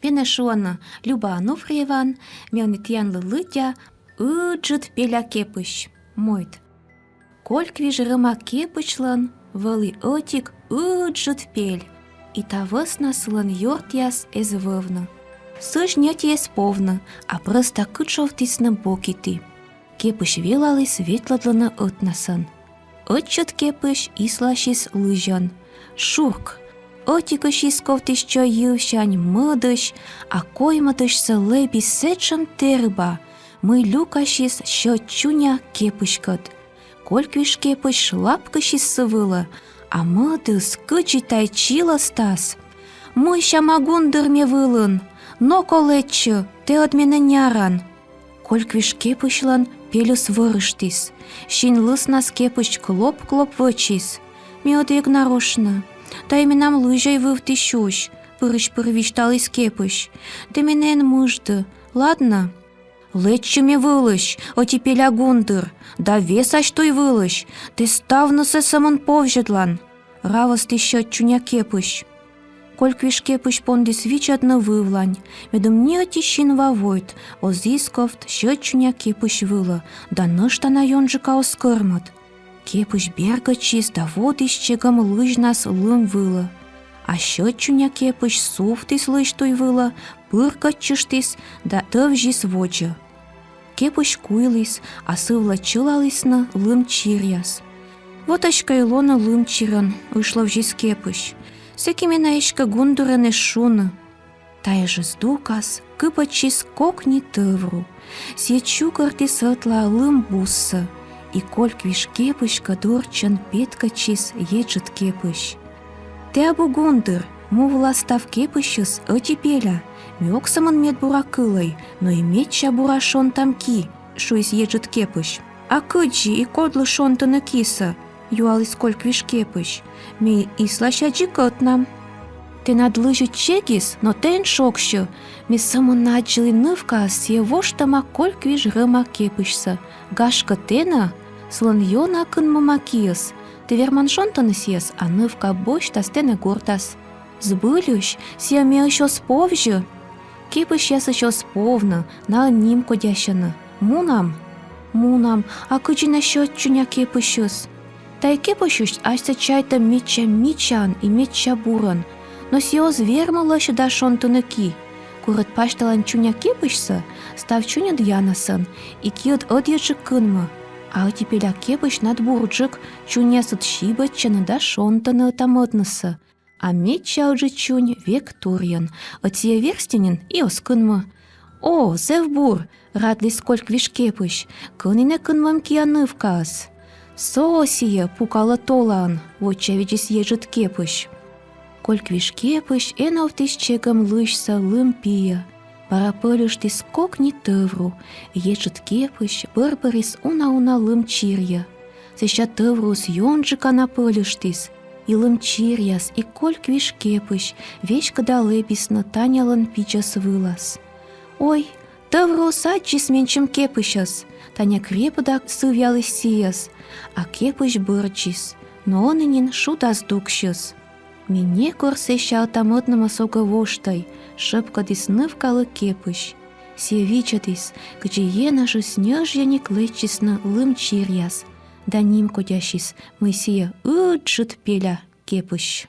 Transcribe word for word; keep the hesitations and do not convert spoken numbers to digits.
Менӧ шуӧны Люба Ануфриеваӧн, ме ӧні тіянлы лыддя «Ыджыд пеля кепысь». Мойд. Кольквиж рӧма кепысьлӧн вӧлі ӧтик ыджыд пель, и та вӧсна сылӧн ёртъяс эз вӧвны. Сыысь ньӧти эз повны, а прӧста кытшовтісны бокиті. Кепысь велаліс ветлӧдлыны ӧтнасӧн. Ӧтчыд кепысь исласис лызьӧн. Шурк! Ӧтикысь исковтіс чой йывсянь, мӧдысь, а коймӧдысьсӧ лэбис сэтшӧм тэрыба, мый люкасис сьӧд чуня кепыськӧд. Кольквиж кепысь шлапкысис сы вылӧ, а мӧдыс кыдзи тай чилӧстас: «Мыйсяма гундыр ме вылын! Но-ко лэччы, тэ ӧд менӧ няран!» Кольквиж кепысьлӧн пельыс вӧрыштіс. Синлыснас кепысь клоп-клоп вӧчис. «Ме ӧд эг нарошнӧ. Тайӧ менам лызьӧй вывті сюсь», — пырысь-пыр висьталіс кепысь. «Тэ менӧ эн мыжды, ладнӧ?» «Лэччы ме вылысь, ӧти пеля гундыр, да весась туй вылысь, тэ ставнысӧ сӧмын повзьӧдлан», — равӧстіс сьӧд чуня кепысь. Кольквиж кепысь пондіс видзӧдны вывлань, медым ни ӧти синва войт оз исковт сьӧд чуня кепысь вылӧ да нӧшта на ёнджыка оз кӧрмӧд. Кепысь бергӧдчис да водіс чегӧм лызьнас лым вылӧ. А сьӧд чуня кепысь сувтіс лызь туй вылӧ, пыркӧдчыштіс да тӧвзис водзӧ. Кепысь куйліс, а сы вылӧ чылалісны лым чиръяс. «Вот эськӧ и лоны лым чирӧн», — ышловзис кепысь. «Сэки ме на эськӧ гундырӧн эз шуны». Тайӧ жӧ здукас кыпӧдчис кокни тӧвру. Сійӧ чукӧртіс ӧтлаӧ лым буссӧ, и кольквиж кепыськӧд орччӧн петкӧдчис еджыд кепысь. «Тэ абу гундыр, му вылас став кепысьыс ӧти пеля. Ме ог сӧмын медбура кылӧй, но и медся бура шонтам ки», — шуис еджыд кепысь. «А кыдзи и кодлы шонтыны кисӧ?» — юаліс кольквиж кепысь. «Ме ислася дзик ӧтнам». «Тэнад лызьыд чегис, но тэ эн шогсьы. Ме сӧмын на аддзылі нывкаӧс, сійӧ воштӧма кольквиж рӧма кепысьсӧ. Гашкӧ, тэнӧ? Сылӧн ёна кынмӧма киыс. Тэ верман шонтыны сійӧс, а нывка босьтас тэнӧ гортас». «Збыльысь, сійӧ меысь оз повзьы». «Кепысьясысь оз повны, наӧн нимкодясьӧны. Мунам?» «Мунам. А кыдзи нӧ сьӧд чуня кепысьыс?» «Тайӧ кепысьыс асьсӧ чайтӧ медся мичаӧн и медся бурӧн. Но сійӧ оз вермы лӧсьыда шонтыны ки. Кор ӧд пасьталан чуня кепысьсӧ, став чуньыд янасӧн, и киыд ӧдйӧджык кынмӧ. А ӧти пеля кепысьнад бурджык, чуньясыд сибӧдчӧны да шонтӧны ӧта-мӧднысӧ. А медся ыджыд чунь век торйӧн, ӧд сійӧ верстьӧ нин и оз кынмы». «О, зэв бур!» — радліс кольквиж кепысь. «Кӧні нӧ кынмӧм киа нывкаӧс?» «Со сійӧ пукалӧ толаын», — вочавидзис еджыд кепысь. Кольквиж кепысь эновтіс чегӧм лызьсӧ лым пиӧ, бара пӧльыштіс кокни тӧвру. Еджыд кепысь бӧр пӧрис уна-уна лым чирйӧ. Сэсся тӧвруыс ёнджыка на пӧльыштіс, и лым чиръяс, и кольквиж кепысь веськыда лэбисны Танялӧн пидзӧс вылас. «Ой, тӧвруыс аддзис менсьым кепысьӧс», — Таня крепыда сывъяліс сійӧс. А кепысь бӧрддзис, но ӧні нин шуда здуксьыс. «Ме некор сэсся ӧта-мӧднымӧс ог воштӧй», — шӧпкӧдіс нывкалы кепысь. Сійӧ видзӧдіс, кыдзи енэжыс ньӧжйӧник лэччисны лым чиръяс, да нимкодясис, мый сійӧ ыджыд пеля кепысь.